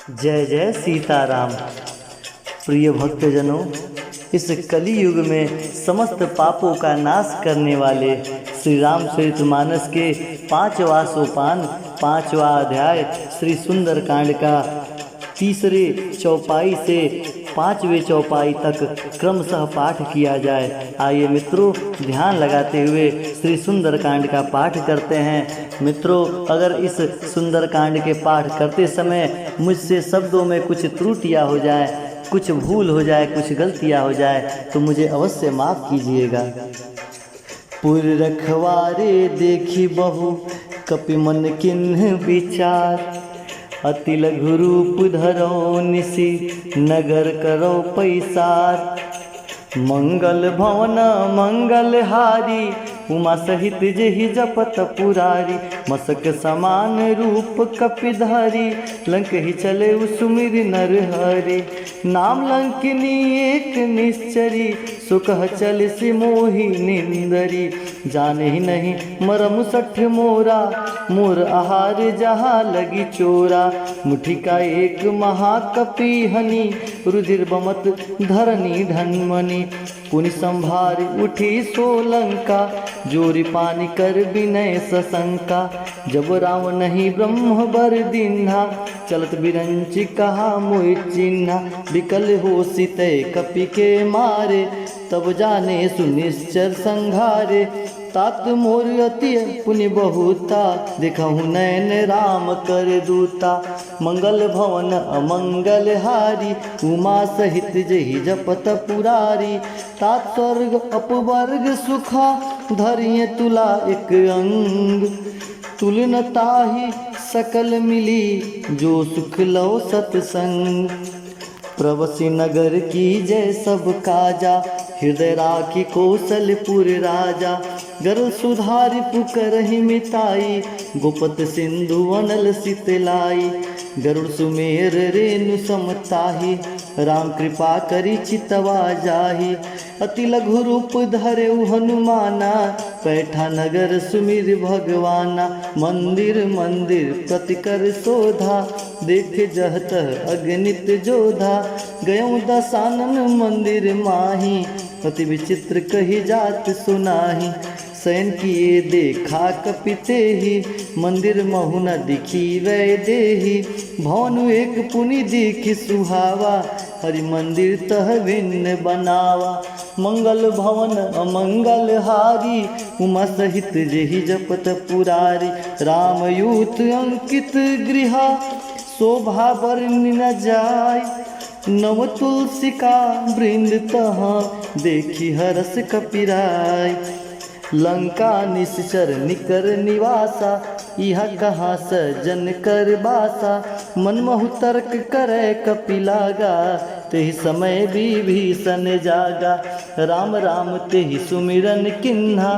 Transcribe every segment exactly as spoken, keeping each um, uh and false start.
जय जय सीताराम। प्रिय भक्तजनों, इस कलयुग में समस्त पापों का नाश करने वाले श्री रामचरित मानस के पांचवा सोपान, पांचवा अध्याय श्री सुंदरकांड का तीसरे चौपाई से पांचवें चौपाई तक क्रमशः पाठ किया जाए। आइए मित्रों, ध्यान लगाते हुए श्री सुंदरकांड का पाठ करते हैं। मित्रों, अगर इस सुंदरकांड के पाठ करते समय मुझसे शब्दों में कुछ त्रुटियां हो जाए, कुछ भूल हो जाए, कुछ गलतियां हो जाए, तो मुझे अवश्य माफ कीजिएगा। पुर रखवारे देखि बहु कपि मन किन्ह विचार, अति लघु रूप धरौ निसि नगर करौ पैसार। मंगल भवन मंगल हारी, उमा सहित जेहि जपत पुरारी। मसक समान रूप कपि धारी, लंकहि चले उ सुमिरि नर हरी। नाम लंकिनी एक निश्चरी, सो कह चलिसि मोहि निंदरी। जानेहि नहीं मरम सठ मोरा, मोर आहार जहाँ लगि चोरा। मुठिका एक महाकपि हनी, रुधिर बमत धरनी ढनमनी। पुनि संभारि उठी सो लंका, जोरि पानि कर बिनय ससंका। जब रावनहि ब्रह्म बर दीन्हा, चलत बिरंचि कहा मोहि चिन्हा। बिकल होसि तै कपि के मारे, तब जानेसु निश्चर संघारे। तात मोर अति पुनि बहुता, देखहु नयन राम कर दूता। मंगल भवन अमंगल हारी, उमा सहित जेहि जपत पुरारी। तात स्वर्ग अपवर्ग सुखा, धरिये तुला एक अंग। तुल न ताहि सकल मिली, जो सुख लौ सतसंग। प्रवसि नगर कीजै सब काजा, हृदय राखि कौशलपुर राजा। गरुड़ सुधारि पुकरहिं मिताई, गोपत सिंधु अनल सित लाई। गरुड़ सुमेर रेनु सम ताहि, राम कृपा करि चितवा जाहि। अति लघु रूप धरेउ हनुमाना, पैठा नगर सुमिर भगवाना। मंदिर मंदिर प्रति कर शोधा, देख जहतह अगणित जोधा। गयउ दसानन मंदिर माहि, अति विचित्र कहि जात सुनाहि। शयन किए देखा कपि तेहि, मंदिर महु न दिखी वै देहि। भवन एक पुनि दिखि सुहावा, हरि मंदिर तह भिन्न बनावा। मंगल भवन अमंगल हारी, उमा सहित जेहि जपत पुरारी। रामयूत अंकित गृहा, शोभा बरनि न जाय। नव तुलसिका वृंद तहाँ, देखि हरष कपि राय। लंका निश्चर निकर निवासा, इहा कहाँ सज्जन कर बासा। मन महु तर्क करै कपि लागा, तेहि समय विभीषण जागा। राम राम तेहि सुमिरन किन्हा,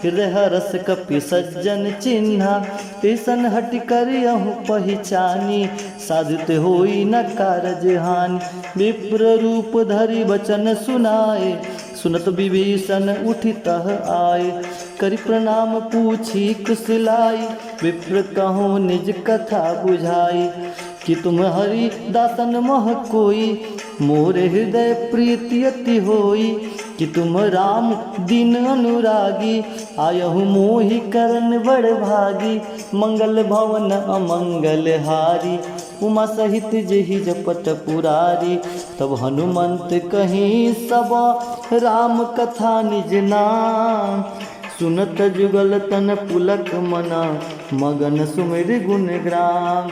हृदय हरष कपि सज्जन चिन्हा। तेसन हटि कर अहु पहिचानी, साधु ते होई न कारज हानि। विप्र रूप धरि बचन सुनाए, सुनत विभीषण उठि तह आए। करि प्रणाम पूछि कुशलाइ, विप्र कहूँ निज कथा बुझाइ। कि तुम हरि दासन मह कोई, मोर हृदय प्रीति अति होई। कि तुम राम दीन अनुरागी, आयहु मोहि करन बड़ भागी। मंगल भवन अमंगल हारी, उमा सहित जेहि जपत पुरारी। तब हनुमंत कहीं सब राम कथा निज नाम, सुनत जुगल तन पुलक मन, मगन सुमिरि गुण ग्राम।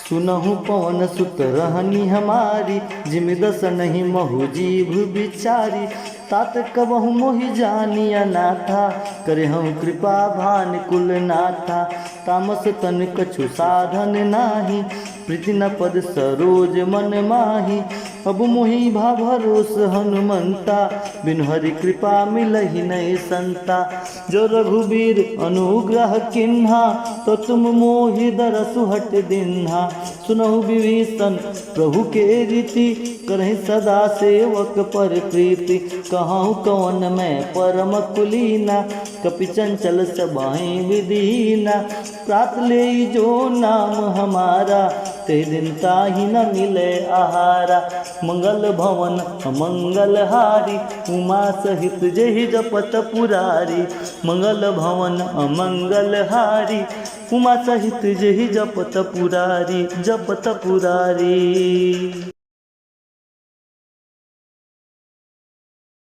सुनहु पवन सुत रहनि हमारी, जिमि दसनहिं महु जीव बिचारी। तात कबहु मोहि जानि अनाथा, करेहु कृपा भान कुल नाथा। तामस तन कछु साधन नाहीं, प्रीति न पद सरोज मन माहीं। अब मोहि भा भरोस हनुमंता, बिनु हरि कृपा मिलहि नहीं संता। जो रघुबीर अनुग्रह किन्हा, तो तुम मोहि दरसु हट दिन्हा। सुनहु विभीषण प्रभु के रीति, करहिं सदा सेवक पर प्रीति। कहउँ कवन मैं परम कुलीना, कपि चंचल सबहिं विधि हीना। प्रात लेई जो नाम हमारा, ते दिन ताहि न मिले आहारा। मंगल भवन मंगलहारी, उमा सहित जेहि जपत पुरारी। मंगल भवन मंगलहारी, उमा सहित जेहि जपत पुरारी, जपत पुरारी।